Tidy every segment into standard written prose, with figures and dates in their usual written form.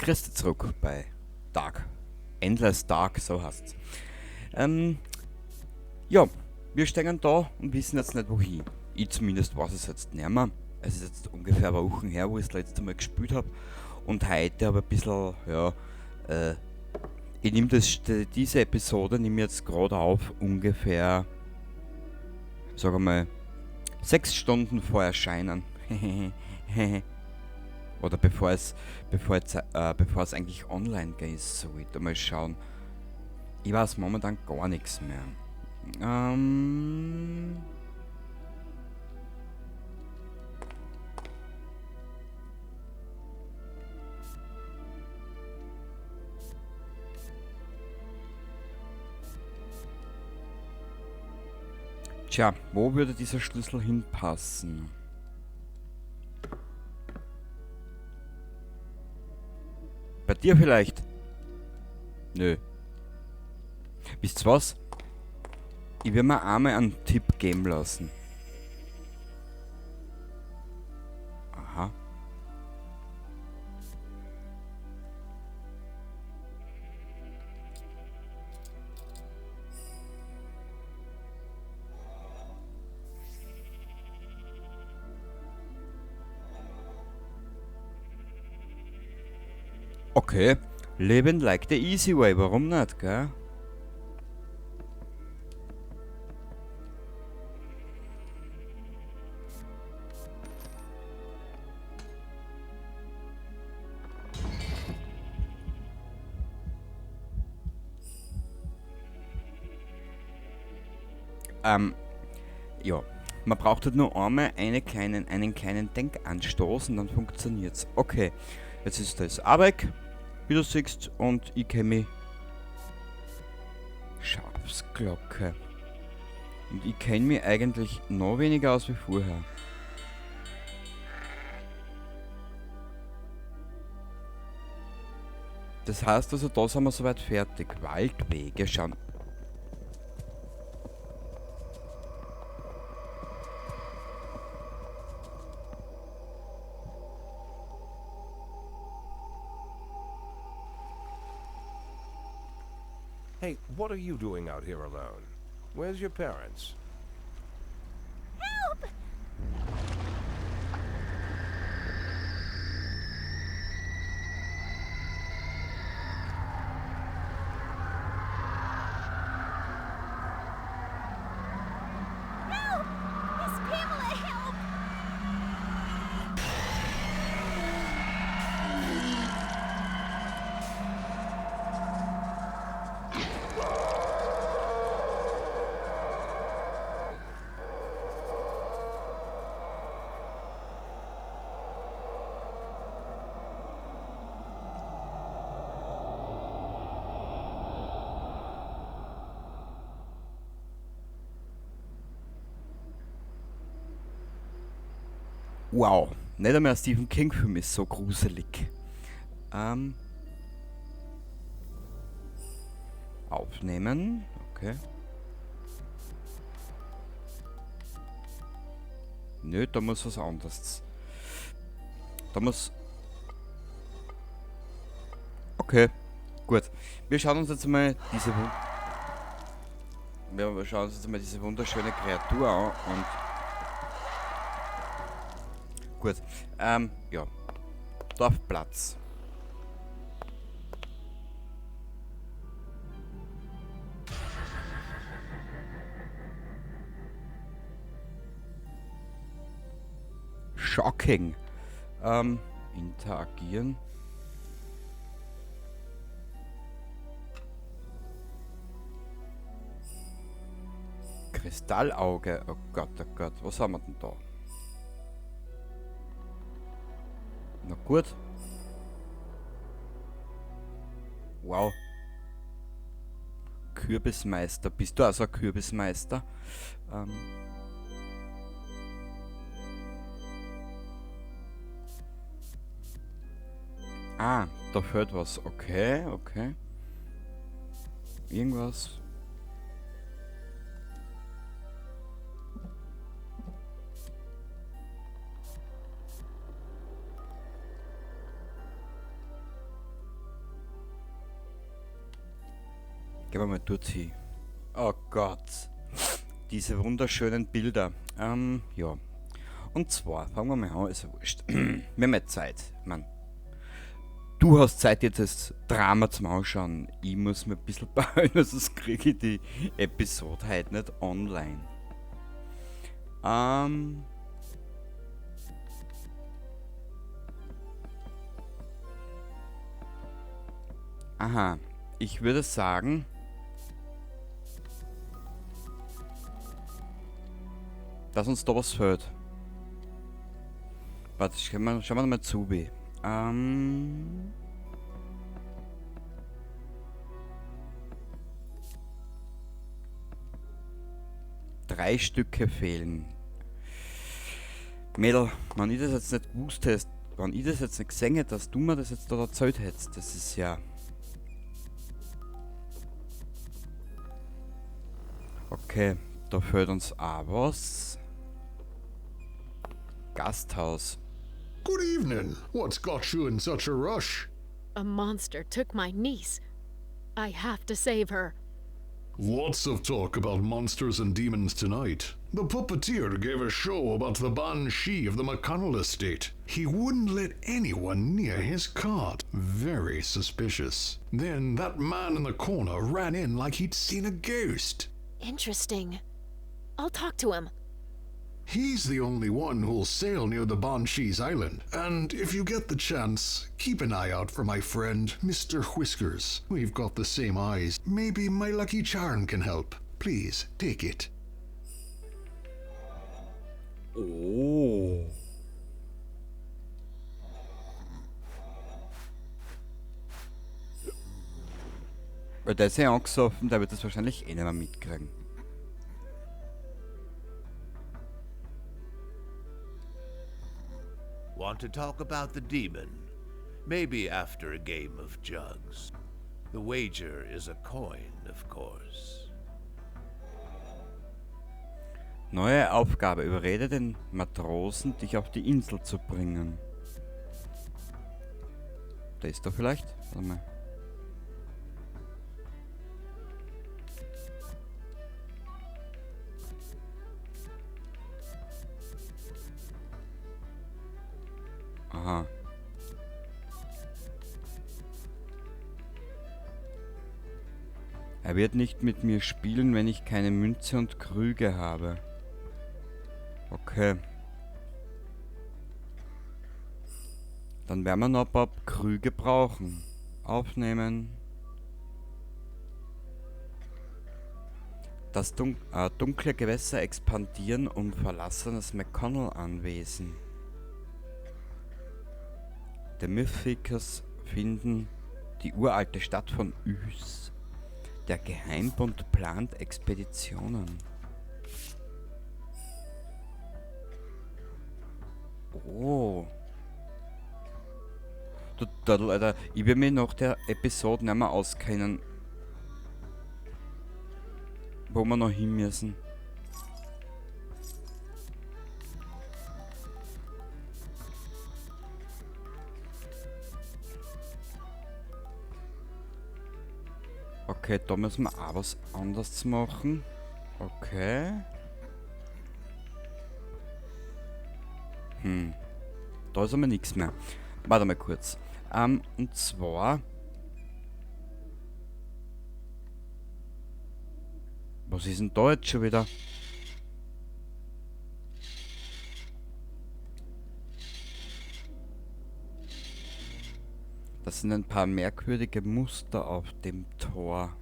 Grüß dich zurück bei Dark. Endless Dark, so heißt's. Ja, wir stehen da und wissen jetzt nicht wohin. Ich zumindest weiß es jetzt nicht mehr. Es ist jetzt ungefähr eine Woche her, wo ich das letzte Mal gespielt hab. Und heute habe ich ein bisschen, ja, ich nehme das, diese Episode nehme ich jetzt gerade auf, ungefähr, sag mal, 6 Stunden vor Erscheinen. Oder bevor es eigentlich online geht, so ich da mal schauen. Ich weiß momentan gar nichts mehr. Tja, wo würde dieser Schlüssel hinpassen? Bei dir vielleicht? Nö. Wisst ihr was? Ich will mir einmal einen Tipp geben lassen. Aha. Okay, living like the easy way, warum nicht, gell? Ja, man braucht halt nur einmal einen kleinen Denkanstoß und dann funktioniert's. Okay, jetzt ist das auch weg, wie du siehst, und ich kenn mich. Schafsglocke. Und ich kenn mich eigentlich noch weniger aus wie vorher. Das heißt also, da sind wir soweit fertig. Waldwege schauen. Hey, what are you doing out here alone? Where's your parents? Help! Help! Miss Pamela, help! Wow, nicht einmal ein Stephen King Film ist so gruselig. Aufnehmen, okay. Nö, da muss was anderes. Da muss... Okay, gut. Wir schauen uns jetzt mal diese Wir schauen uns jetzt mal diese wunderschöne Kreatur an und... Gut, ja. Dorfplatz. Shocking. Interagieren. Kristallauge. Oh Gott, oh Gott. Was haben wir denn da? Na gut. Wow. Kürbismeister. Bist du also ein Kürbismeister? Ah, da fehlt was. Okay, okay. Irgendwas. Gehen wir mal dorthin. Oh Gott. Diese wunderschönen Bilder. Ja. Und zwar, fangen wir mal an, ist ja wurscht. Wir haben ja Zeit, Mann. Du hast Zeit, jetzt das Drama zum Anschauen. Ich muss mir ein bisschen beeilen, sonst kriege ich die Episode heute nicht online. Aha, ich würde sagen, dass uns da was fehlt. Warte, schauen wir mal zu, wie. 3 Stücke fehlen. Mädel, wenn ich das jetzt nicht gewusst hätte, wenn ich das jetzt nicht gesehen hätte, dass du mir das jetzt da erzählt hättest, das ist ja... Okay, da fehlt uns auch was. Gasthaus. Good evening. What's got you in such a rush? A monster took my niece. I have to save her. Lots of talk about monsters and demons tonight. The puppeteer gave a show about the Banshee of the McConnell estate. He wouldn't let anyone near his cart. Very suspicious. Then that man in the corner ran in like he'd seen a ghost. Interesting. I'll talk to him. He's the only one who'll sail near the Banshee's island. And if you get the chance, keep an eye out for my friend, Mr. Whiskers. We've got the same eyes. Maybe my lucky charm can help. Please, take it. Oh. Weil der ist ja angesoffen, der wird das wahrscheinlich eh nicht mehr mitkriegen. Want to talk about the demon? Maybe after a game of jugs. The wager is a coin, of course. Neue Aufgabe. Überrede den Matrosen, dich auf die Insel zu bringen. Der ist da vielleicht? Warte mal. Aha. Er wird nicht mit mir spielen, wenn ich keine Münze und Krüge habe. Okay. Dann werden wir noch ein paar Krüge brauchen. Aufnehmen. Das dunkle Gewässer expandieren um verlassenes McConnell-Anwesen. Die Mythicers finden die uralte Stadt von Ys. Der Geheimbund plant Expeditionen. Oh. Du Dödel, Alter. Ich will mich nach der Episode nicht mehr auskennen, wo wir noch hin müssen. Okay, da müssen wir auch was anderes machen. Okay. Da ist aber nichts mehr. Warte mal kurz. Und zwar... Was ist denn da jetzt schon wieder? Das sind ein paar merkwürdige Muster auf dem Tor.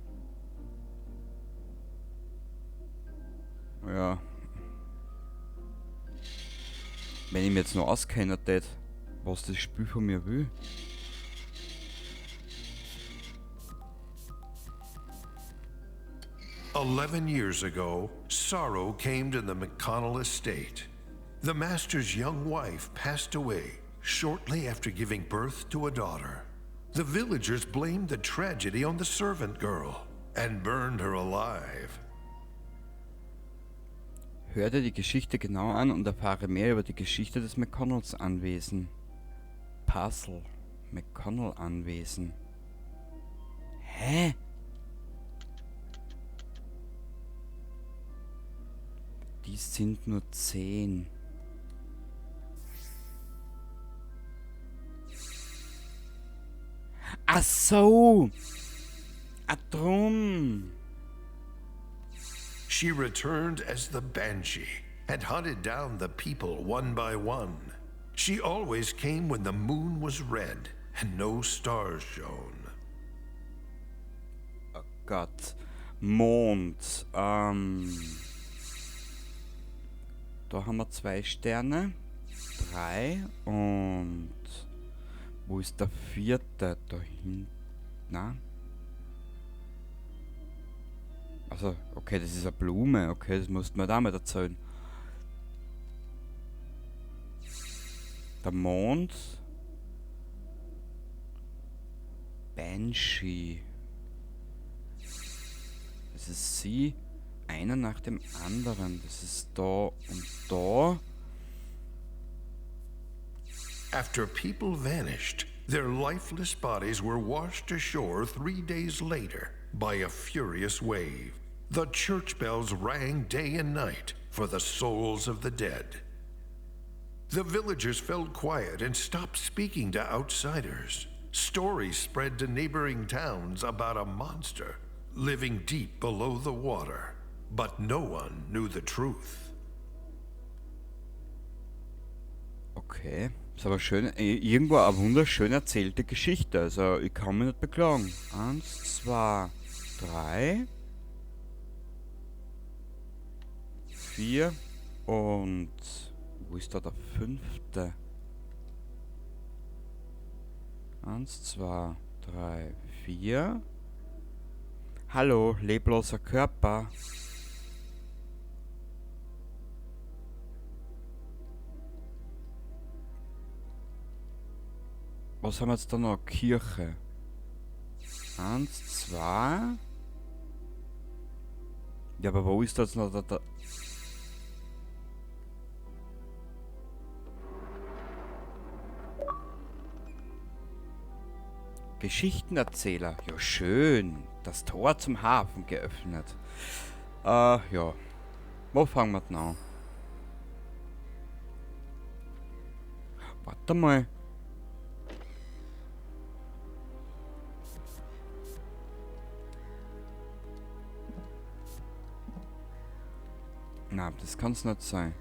Ja. Wenn ich mir jetzt noch auskennen tät, was das Spiel von mir will. 11 years ago, sorrow came to the McConnell estate. The master's young wife passed away shortly after giving birth to a daughter. The villagers blamed the tragedy on the servant girl and burned her alive. Hör dir die Geschichte genau an und erfahre mehr über die Geschichte des McConnells Anwesen. Puzzle. McConnell Anwesen. Hä? sind nur 10. Ach so! Ah, drum! She returned as the Banshee and hunted down the people one by one. She always came when the moon was red and no stars shone. Oh Gott. Mond. Da haben wir 2 Sterne. 3 und... Wo ist der 4? Da hinten. Na? Also, okay, das ist eine Blume. Okay, das musst du mir da mal erzählen. Der Mond. Banshee. Das ist sie. Einer nach dem anderen. Das ist da und da. After people vanished, their lifeless bodies were washed ashore 3 days later by a furious wave. The church bells rang day and night for the souls of the dead. The villagers fell quiet and stopped speaking to outsiders. Stories spread to neighboring towns about a monster living deep below the water, but no one knew the truth. Okay, ist aber schön, irgendwo eine wunderschön erzählte Geschichte, also ich kann mich nicht beklagen. 1, 2, 3, 4 und wo ist da der 5? 1, 2, 3, 4. Hallo, lebloser Körper. Was haben wir jetzt da noch? Kirche. 1, 2. Ja, aber wo ist das noch? Da? Geschichtenerzähler. Ja, schön. Das Tor zum Hafen geöffnet. Ja. Wo fangen wir denn an? Warte mal. Na, das kann's nicht sein.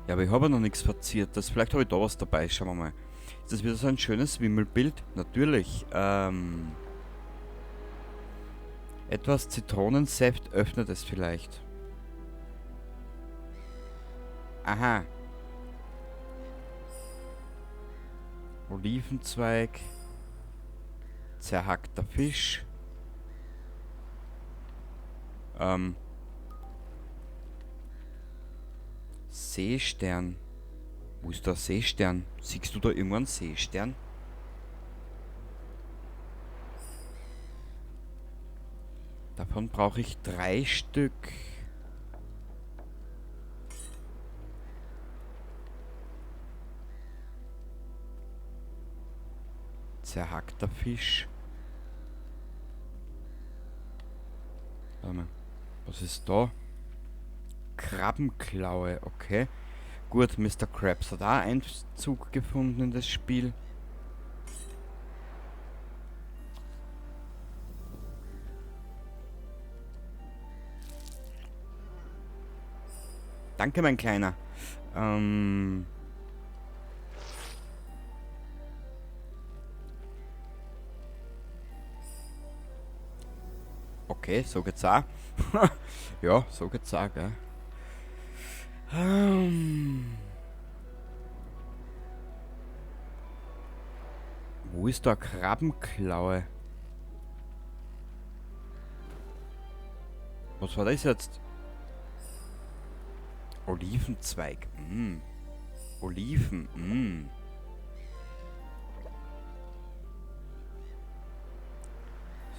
Ja, aber ich habe ja noch nichts Verziertes. Vielleicht habe ich da was dabei. Schauen wir mal. Ist das wieder so ein schönes Wimmelbild? Natürlich. Etwas Zitronensaft öffnet es vielleicht. Aha. Olivenzweig. Zerhackter Fisch. Seestern. Wo ist der Seestern? Siehst du da irgendwann Seestern? Davon brauche ich 3 Stück. Zerhackter Fisch. Warte mal. Was ist da? Krabbenklaue, okay. Gut, Mister Krabs hat auch Einzug gefunden in das Spiel. Danke, mein Kleiner. Okay, so geht's auch. Ja, so geht's auch, gell? Wo ist da Krabbenklaue? Was war das jetzt? Olivenzweig. Oliven.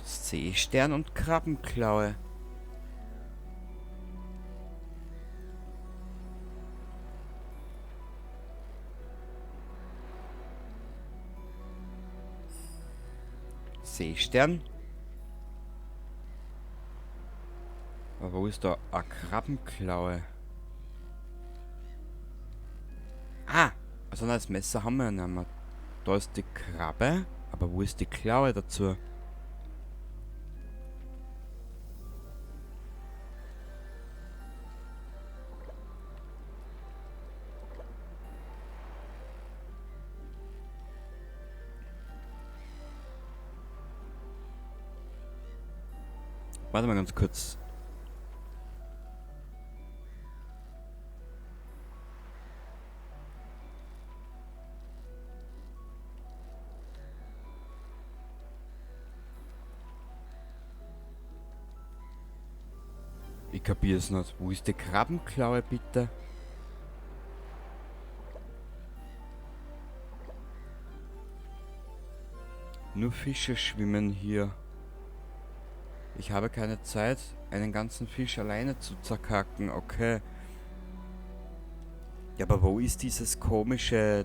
Seestern und Krabbenklaue. Seestern. Aber wo ist da eine Krabbenklaue? Ah! Also nein, das Messer haben wir ja nicht mehr. Da ist die Krabbe, aber wo ist die Klaue dazu? Warte mal ganz kurz. Ich kapier's nicht. Wo ist die Krabbenklaue bitte? Nur Fische schwimmen hier. Ich habe keine Zeit, einen ganzen Fisch alleine zu zerkacken. Okay. Ja, aber wo ist dieses komische...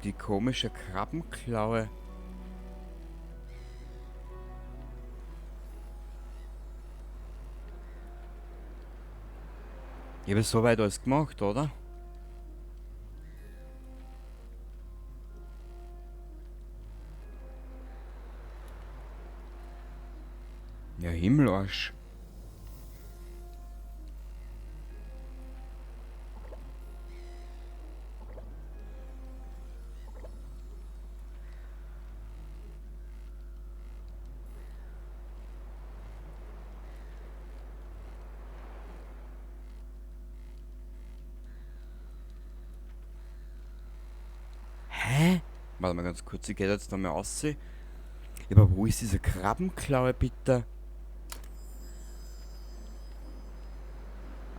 Die komische Krabbenklaue? Ich habe soweit alles gemacht, oder? Ja, Himmelarsch. Hä? Warte mal ganz kurz, ich geh jetzt nochmal raus. Ja, aber wo ist diese Krabbenklaue bitte?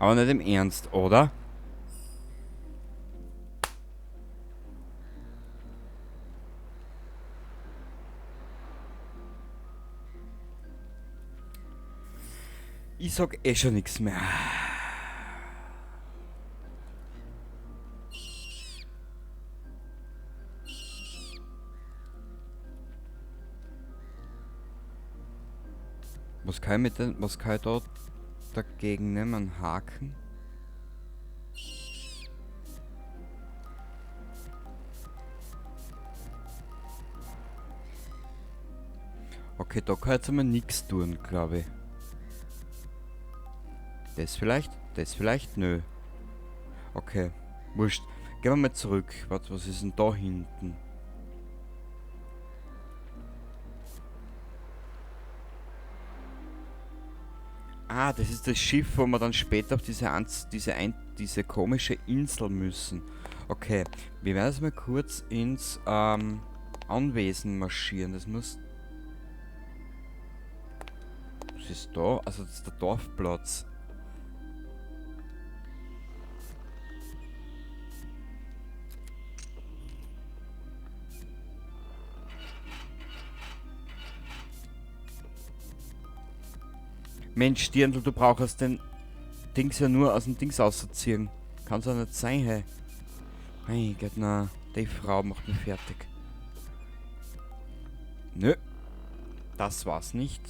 Aber nicht im Ernst, oder? Ich sag eh schon nix mehr. Was kann ich mit den, was kann ich da dagegen nehmen? Haken? Okay, da kann ich jetzt einmal nix tun, glaub ich. Das vielleicht? Das vielleicht? Nö. Okay, wurscht. Gehen wir mal zurück. Warte, was ist denn da hinten? Ah, das ist das Schiff, wo wir dann später auf diese komische Insel müssen. Okay, wir werden jetzt mal kurz ins Anwesen marschieren. Das muss... Was ist da? Also das ist der Dorfplatz. Mensch, Dirndl, du brauchst den Dings ja nur aus dem Dings rauszuziehen. Kann's ja nicht sein, hey. Mein Gott, na, die Frau macht mich fertig. Nö. Das war's nicht.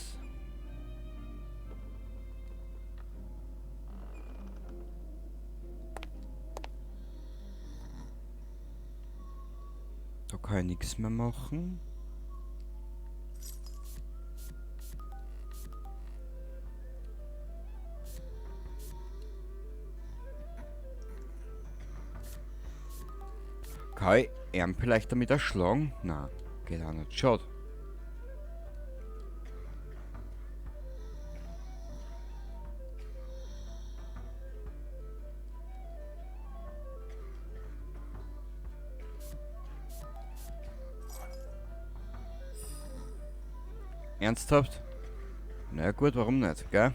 Da kann ich nichts mehr machen. Kann ich ihn vielleicht damit erschlagen? Na, geht auch nicht. Schaut. Ernsthaft? Na gut, warum nicht, gell?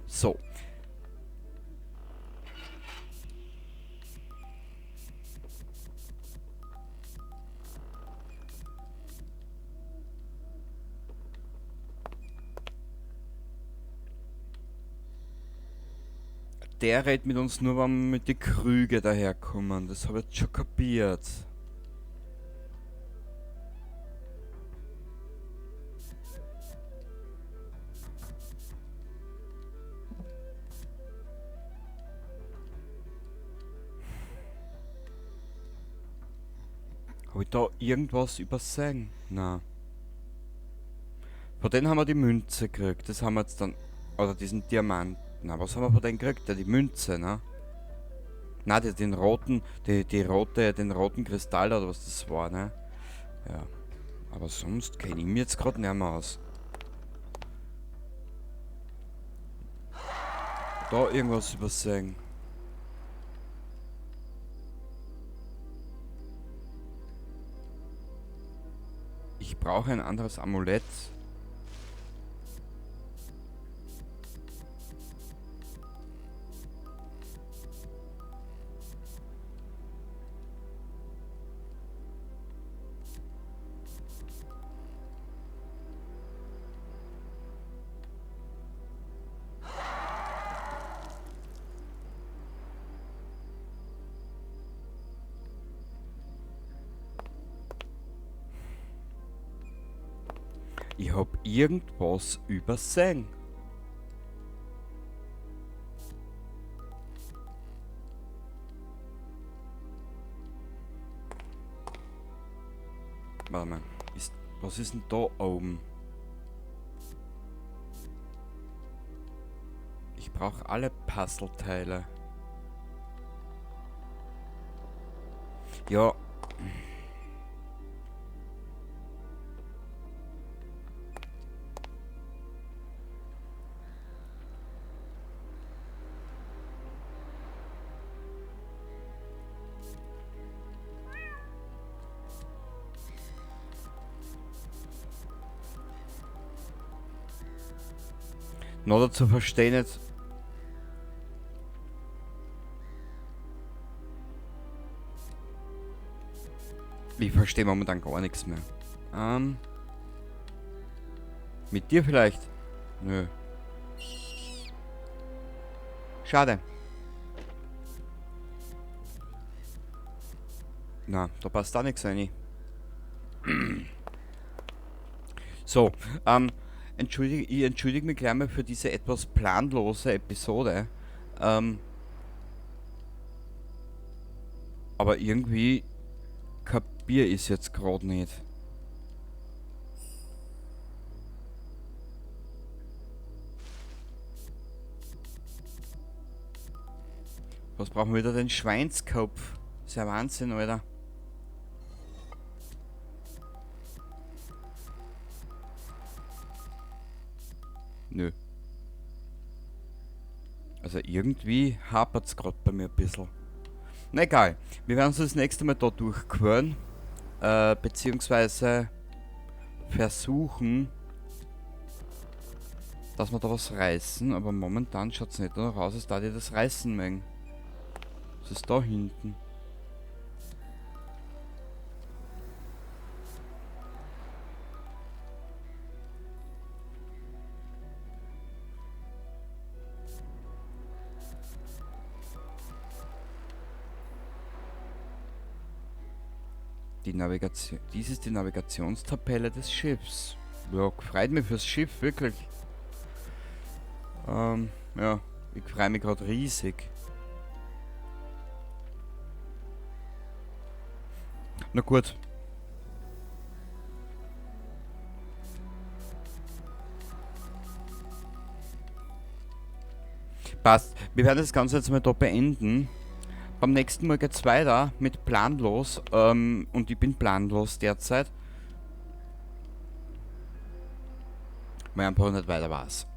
So. Der redet mit uns nur, wenn wir mit den Krüge daherkommen. Das hab ich jetzt schon kapiert. Habe ich da irgendwas übersehen? Na. Von denen haben wir die Münze gekriegt. Das haben wir jetzt dann... Oder diesen Diamanten. Na, was haben wir von denen gekriegt? Ja, die Münze, ne? Na, den roten... Den roten Kristall oder was das war, ne? Ja. Aber sonst kenne ich mich jetzt gerade nicht mehr aus. Da irgendwas übersehen. Ich brauche ein anderes Amulett. Ich hab irgendwas übersehen. Warte mal, was ist denn da oben? Ich brauche alle Puzzleteile. Ja. Noch dazu verstehen jetzt. Ich verstehe momentan gar nichts mehr. Mit dir vielleicht? Nö. Schade. Na, da passt da nichts rein. So, ich entschuldige mich gleich mal für diese etwas planlose Episode. Aber irgendwie kapier ich's jetzt grad nicht. Was brauchen wir wieder? Den Schweinskopf. Das ist ja Wahnsinn, Alter. Nö. Also irgendwie hapert's grad bei mir ein bisschen. Na egal. Wir werden uns das nächste Mal da durchqueren. Beziehungsweise versuchen, dass wir da was reißen. Aber momentan schaut's nicht danach aus, als da die das reißen mögen. Was ist da hinten? Die Navigation, dies ist die Navigationstabelle des Schiffs. Ja, freut mich fürs Schiff, wirklich. Ja, ich freue mich grad riesig. Na gut. Passt. Wir werden das Ganze jetzt mal da beenden. Beim nächsten Mal geht's weiter mit planlos. Und ich bin planlos derzeit. Weil ich einfach nicht weiter weiß.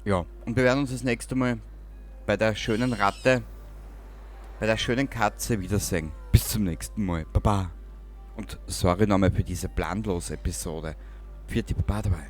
Ja, und wir werden uns das nächste Mal bei der schönen Ratte, bei der schönen Katze wiedersehen. Bis zum nächsten Mal. Baba. Und sorry nochmal für diese planlose Episode. Vierte Baba dabei.